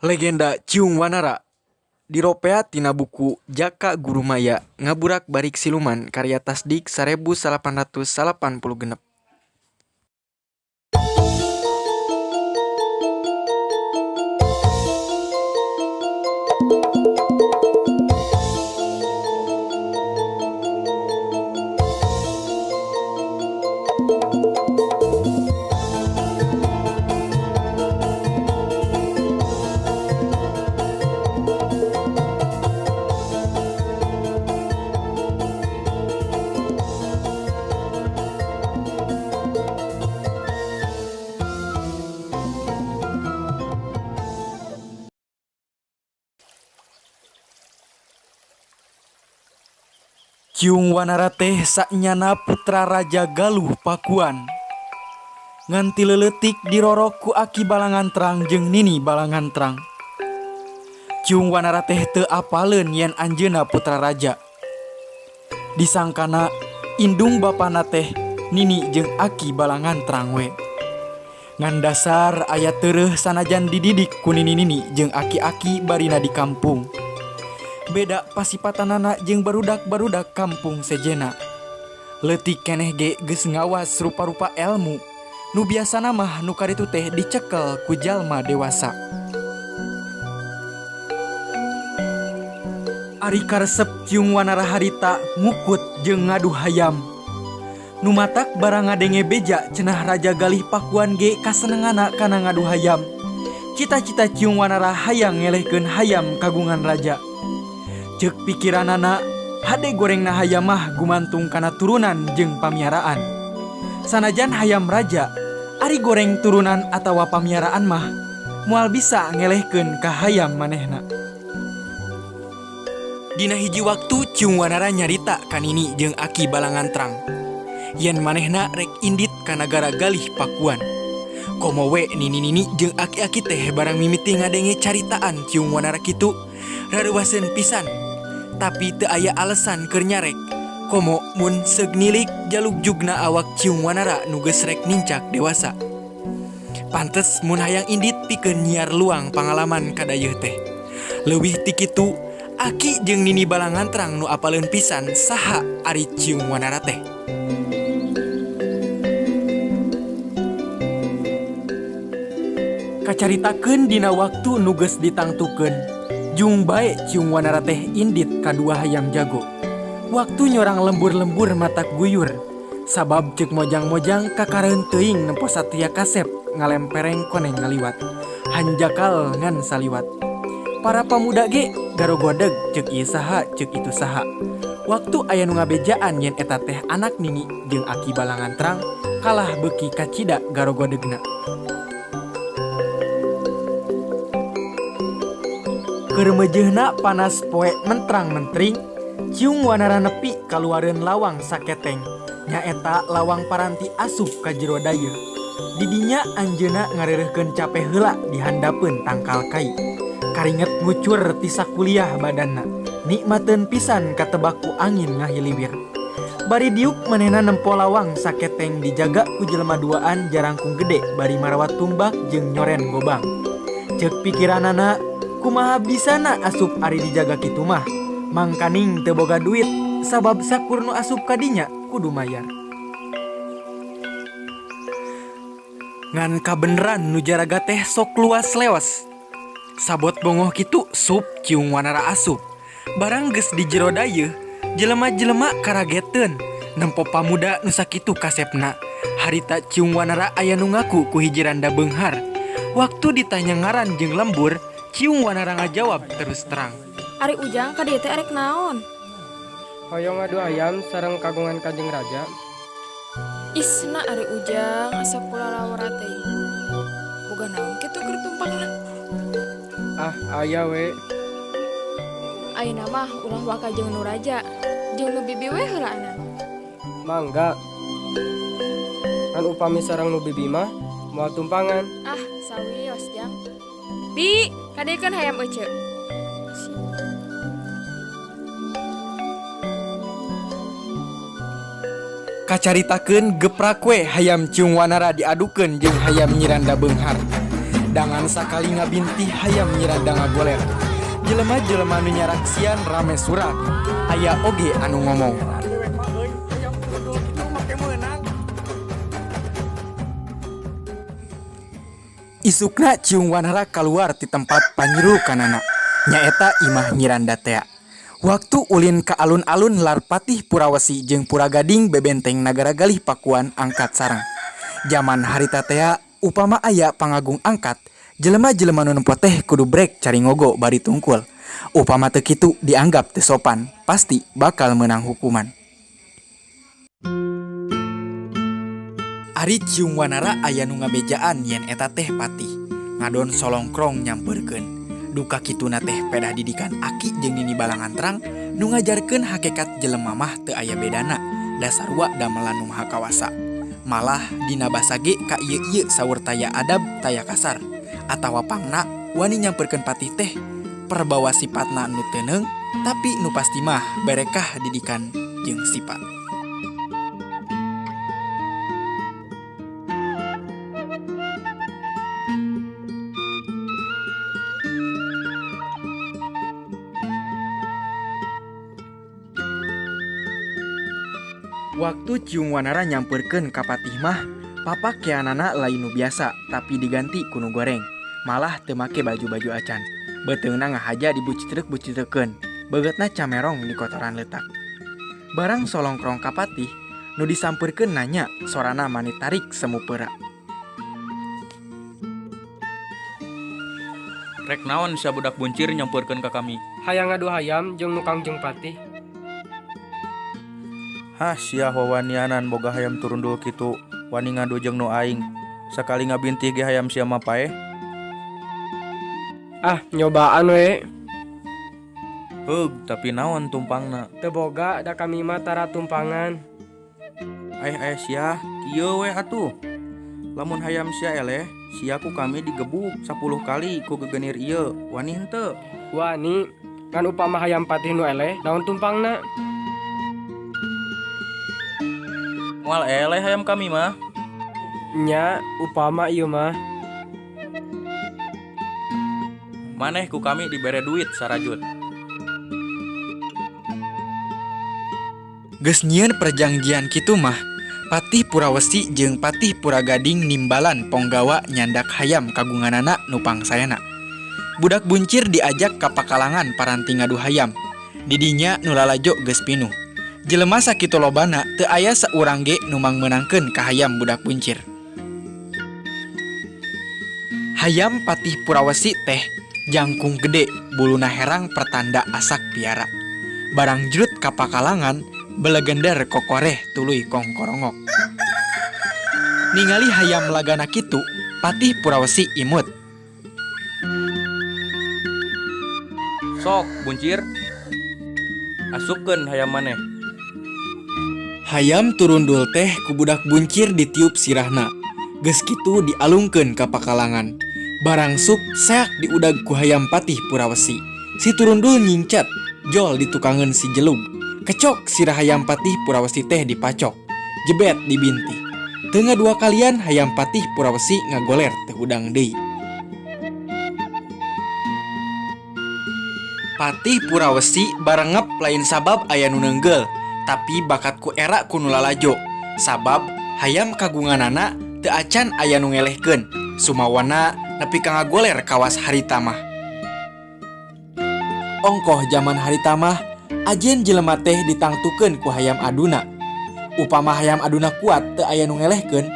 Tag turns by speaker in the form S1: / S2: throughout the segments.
S1: Legenda Ciung Wanara diropea tina buku Jaka Guru Maya Ngaburak-barik Siluman karya Tasdik 1886. Ciung Wanara teh sanyana putra Raja Galuh Pakuan. Ngan ti leuleutik dirorok ku Aki Balangantrang jeung Nini Balangantrang. Ciung Wanara teh teu apaleun yen anjeunna putra raja. Disangkana indung bapana teh Nini jeung Aki Balangantrang we. Ngan dasar aya tereuh sanajan dididik ku nini-nini jeung aki-aki barina di kampung. Beda pasipatanana jeung barudak-barudak kampung sejena. Leutik keneh ge geus ngawas rupa-rupa elmu nu biasana mah nu karitu teh dicekel ku jalma dewasa. Ari karesep Ciung Wanara harita ngukut jeung ngadu hayam. Nu matak barang ngadenge beja cenah Raja Galih Pakuan ge kasenengana kana ngadu hayam. Cita-cita Ciung Wanara hayang ngelehkeun hayam kagungan raja. Ceuk pikiranana, hade gorengna hayam mah gumantung kana turunan jeung pamiaraan. Sanajan hayam raja, ari goreng turunan atawa pamiaraan mah moal bisa ngelehkeun ka hayam manehna. Dina hiji waktu Ciung Wanara nyarita ka Nini jeung Aki Balangantrang yen manehna rek indit ka nagara Galih Pakuan. Komo we nini-nini jeung aki-aki teh barang mimiti ngadenge caritaan Ciung Wanara kitu rareuwaseun pisan. Tapi teu aya alesan keur nyarek, komo mun seug nilik jalugjugna awak Ciung Wanara nu geus rek nincak dewasa. Pantes mun hayang indit pikeun nyiar luang pangalaman ka dayeuh teh. Leuwih ti kitu, Aki jeung Nini Balangantrang nu apaleun pisan saha ari Ciung Wanara teh. Kacaritakeun dina waktu nu geus ditangtukeun, jung bae Ciung Wanara teh indit ka dua hayam jago. Waktu nyorang lembur-lembur matak guyur, sabab ceuk mojang-mojang kakareun teuing nempo satria kasep ngalempereng koneng ngaliwat. Hanjakal ngan saliwat. Para pamuda ge garogodeg ceuk ieu saha ceuk itu saha. Waktu aya nu ngabejaan yen eta teh anak nini jeung aki Balangantrang kalah beuki kacida garogodegna. Keur meujeuhna panas poe mentrang-mentring, Ciung Wanara nepi kaluareun lawang saketeng. Nyaeta lawang paranti asup ka jero dayeuh. Di dinya anjeunna ngareureuhkeun cape heula di handapeun tangkal kai. Karinget ngucur ti sakuliah badanna. Nikmateun pisan katebak ku angin ngahiliwir. Bari diuk manehna nempo lawang saketeng dijaga ku jelema duaan jarangkung gede bari marawa tumbak jeung nyoren gobang. Ceuk pikiranana, kumaha bisana asup ari dijaga kitu mah. Mangkaning teu boga duit sabab sakur nu asup ka dinya kudu mayar. Ngan kabeneran nu jaraga teh sok luas leos. Sabot bongoh kitu sup Ciung Wanara asup. Barang geus di jero dayeuh, jelema-jelema karageteun nempo pamuda nu sakitu kasepna. Harita Ciung Wanara aya nu ngaku ku hiji randa beunghar. Waktu ditanya ngaran jeung lembur, Ciung Wanara ngajawab terus terang.
S2: Ari Ujang ka dieu teh arek naon?
S3: Hoyong ngadu hayam sareng kagungan Kanjeng Raja.
S2: Isna ari Ujang asa kulalawara teuing. Boga naon kitu keur tumpangna?
S3: Ah, aya we.
S2: Ayeuna mah ulah waka jeung nu raja, jeung nu bibi we heulaanan.
S3: Mangga. Ngan upami sareng nu bibi mah moal tumpangan.
S2: Ah, sawios Jang. Bi, kadekeun hayam ece.
S1: Kacaritakeun geprak we hayam Ciung Wanara diadukeun jeung hayam Nyi Randa Beunghar. Dangan sakali ngabintih hayam Nyi Randa ngagoler. Jelema-jelema nu nyaraksian rame surak. Aya oge anu ngomong. Isukna Ciung Wanara kaluar ti tempat panyirukanana, nyaeta imah Nyi Randa tea. Waktu ulin ka alun-alun lar Patih Purawesi jeung Puragading bebenteng nagara Galih Pakuan angkat sareng. Jaman harita tea upama aya pangagung angkat, jelema-jelema nu nempo teh kudu brek cari ngogo bari tungkul. Upama teu kitu dianggap teu sopan, pasti bakal meunang hukuman. Ari Ciung Wanara aya nu ngabejaan yen eta teh patih, ngadon solongkrong nyampeurkeun. Duka kituna teh pedah didikan aki jeung nini Balangantrang nu ngajarkeun hakekat jelema mah teu aya bedana, da sarua damelan Nu Maha Kawasa. Malah dina basa ge ka ieu-ieu saur taya adab taya kasar atawa pangna wani nyampeurkeun patih teh perbawa sipatna nu teu tapi nu pasti mah berekah didikan jeung sifat. Waktu Ciung Wanara nyampeurkeun ka patih mah, papakeanana lain nu biasa tapi diganti ku nu goreng. Malah teu make baju-baju acan. Beuteungna ngahaja dibucitreuk-bucitreukkeun, beungeutna camerong di kotoran leutak. Barang solongkrong ka patih, nu disampeurkeun nanya, sorana mani tarik semu peura.
S4: Rek naon sia budak buncir nyampeurkeun ka kami?
S3: Hayang ngadu hayam jeung nu Kangjeng Patih.
S5: Hah, sia wawanianan boga hayam turundul kitu, wani ngadu jeung nu aing. Sakali ngabintih ge hayam sia mah paeh.
S3: Ah, nyobaan we.
S5: Heug, tapi naon tumpangna?
S3: Teu boga, da kami mah tara tumpangan.
S5: Aeh aeh sia, kieu we atuh. Lamun hayam sia eleh, sia ku kami digebug 10 kali ku gegenir ieu, wani henteu?
S3: Wani, ngan upama hayam patih nu eleh, naon tumpangna?
S5: Moal eleh hayam kami mah.
S3: Nya, upama ieu mah.
S5: Maneh ku kami dibere duit sarajut.
S1: Geus nyieun perjangjian kitu mah, Patih Purawesi jeung Patih Puragading nimbalan ponggawa nyandak hayam kagunganana nu pangsaena. Budak buncir diajak ka pakalangan paranti ngadu hayam. Di dinya nu lalajo geus pinuh. Jelema sakitu lobana teu aya saurang ge nu mangmeunangkeun ka hayam budak buncir. Hayam Patih Purawesi teh jangkung gede, buluna herang pertanda asak piara. Barang jrut ka pakalangan, belegender kokoreh tuluy kongkorongok. Ningali hayam lagana kitu, Patih Purawesi imut.
S5: Sok, buncir. Asupkeun hayam maneh.
S1: Hayam turundul teh ku budak buncir ditiup sirahna. Geus kitu dialungkeun ka pakalangan. Barang sup seak diudag ku hayam Patih Purawesi. Si turundul nyingcat, jol ditukangeun si jelug. Kecok sirah hayam Patih Purawesi teh dipacok. Jebet dibintih. Teu ngadua kalian hayam Patih Purawesi ngagoler teu hudang deui. Patih Purawesi barengep lain sabab aya nu neunggeul, tapi bakat ku era ku nu lalajo. Sabab hayam kagunganana teu acan aya nu ngelehkeun, sumawana nepi ka ngagoler kawas harita mah. Ongkoh jaman harita mah, ajen jelema teh ditangtukeun ku hayam aduna. Upama hayam aduna kuat teu aya nu ngelehkeun,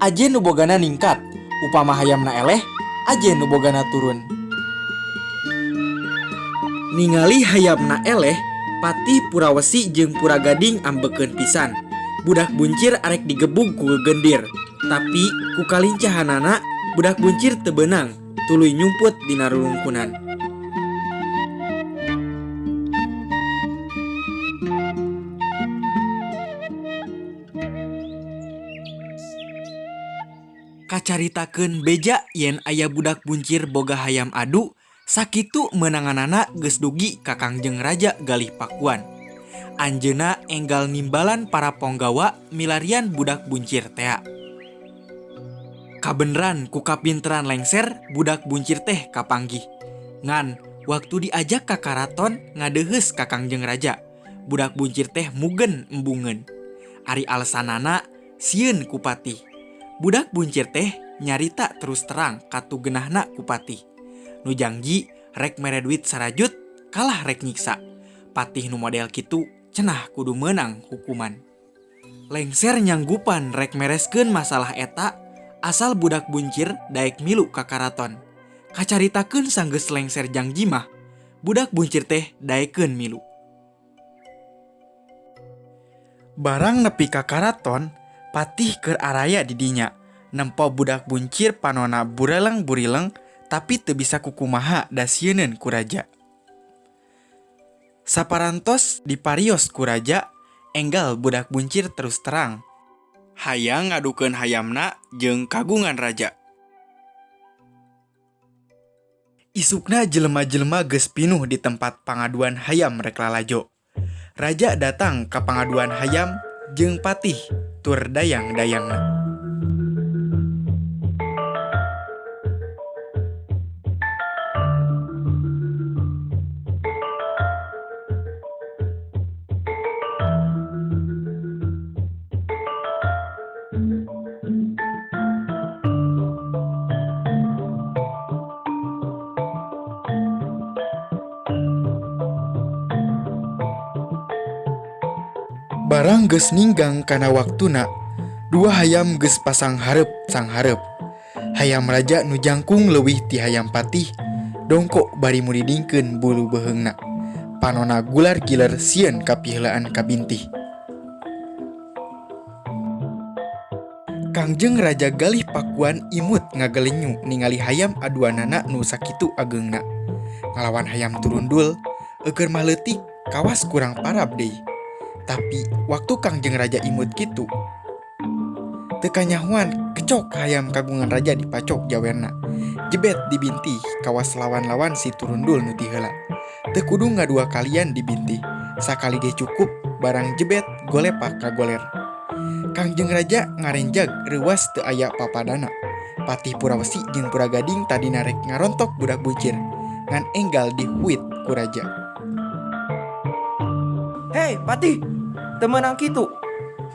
S1: ajen nu bogana ningkat. Upama hayamna eleh, ajen nu bogana turun. Ningali hayamna eleh, Patih Purawesi jeung Puragading ambekeun pisan. Budak buncir arek digebug ku gegendir, tapi ku kalincahanana budak buncir teu beunang, tuluy nyumput dina rurungkunan. Kacaritakeun beja yen aya budak buncir boga hayam adu, sakitu meunanganana geus dugi ka Kangjeng Raja Galih Pakuan. Anjeunna enggal nimbalan para ponggawa milarian budak buncir tea. Kabeneran ku kapinteran Lengser budak buncir teh kapanggih. Ngan waktu diajak ka karaton ngadeheus ka Kangjeng Raja, budak buncir teh mugen embungeun. Ari alesanana sieun ku patih. Budak buncir teh nyarita terus terang katugenahna ku patih. Nu jangji rek mere duit sarajut kalah rek nyiksa. Patih nu model kitu cenah kudu meunang hukuman. Lengser nyanggupan rek mereskeun masalah eta asal budak buncir daek milu ka karaton. Kacaritakeun sanggeus Lengser jangji mah, budak buncir teh daekeun milu. Barang nepi ka karaton, patih keur araya di dinya. Nempo budak buncir panona bureleng-burileng tapi teu bisa kukumaha da sieuneun ku raja. Saparantos diparios ku raja, enggal budak buncir terus terang. Hayang ngadukeun hayamna jeung kagungan raja. Isukna jelema-jelema geus pinuh di tempat pangaduan hayam rek lalajo. Raja datang ka pangaduan hayam jeung patih tur dayang-dayangna. Barang geus ninggang kana waktuna, dua hayam geus pasang hareup sanghareup. Hayam raja nu jangkung leuwih ti hayam patih, dongkok bari muridingkeun bulu beuheungna. Panona gular giler sieun kapiheulaan kabintih. Kangjeng Raja Galih Pakuan imut ngagelenyu ningali hayam aduanana nu sakitu ageungna. Ngalawan hayam turundul, eueur mah leutik kawas kurang parab deui. Tapi waktu Kangjeng Raja imut kitu, teu kanyahoan kecok hayam kagungan raja dipacok jawerna. Jebet dibintih kawas lawan-lawan si turundul nu ti heula. Teu kudu ngadua kalian dibintih, sakali ge cukup barang jebet golepak ka goler. Kangjeng Raja ngarenjag reuwas teu aya papadana. Patih Purawesi jeung Puragading tadina rek ngarontok budak buncir, ngan enggal dihuit ku raja.
S6: Hei, Patih, teu meunang kitu.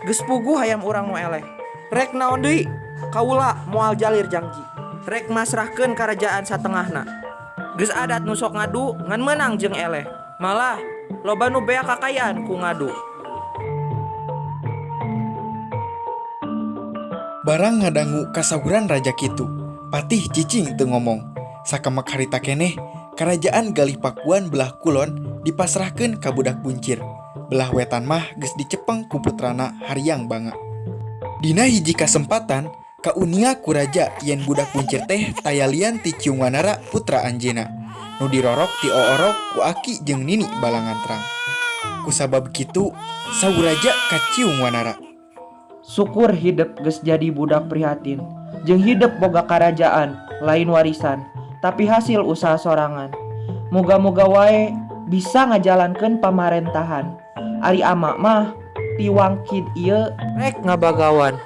S6: Geus puguh hayam urang nu eleh. Rek naon deui? Kaula moal jalir jangji. Rek masrahkeun karajaan satengahna. Geus adat nu sok ngadu ngan meunang jeung eleh. Malah loba nu beak kakayaan ku ngadu.
S1: Barang ngadangu kasauran raja kitu, patih cicing teu ngomong. Sakemek harita keneh, karajaan Galih Pakuan belah kulon dipasrahkeun ka budak buncir. Belah wetan mah geus dicepeng ku putrana Hariang Banga. Dina hiji kasempatan, kauninga ku raja yen budak buncir teh taya lian ti Ciung Wanara putra anjeunna, nu dirorok ti oorok ku aki jeung nini Balangantrang. Kusabab kitu, saur raja ka Ciung Wanara.
S6: Syukur hidep geus jadi budak prihatin, jeung hidep boga karajaan, lain warisan, tapi hasil usaha sorangan. Muga-muga wae bisa ngajalankeun pamarentahan. Ari ama mah tiwangkid ieu rek ngabagawan.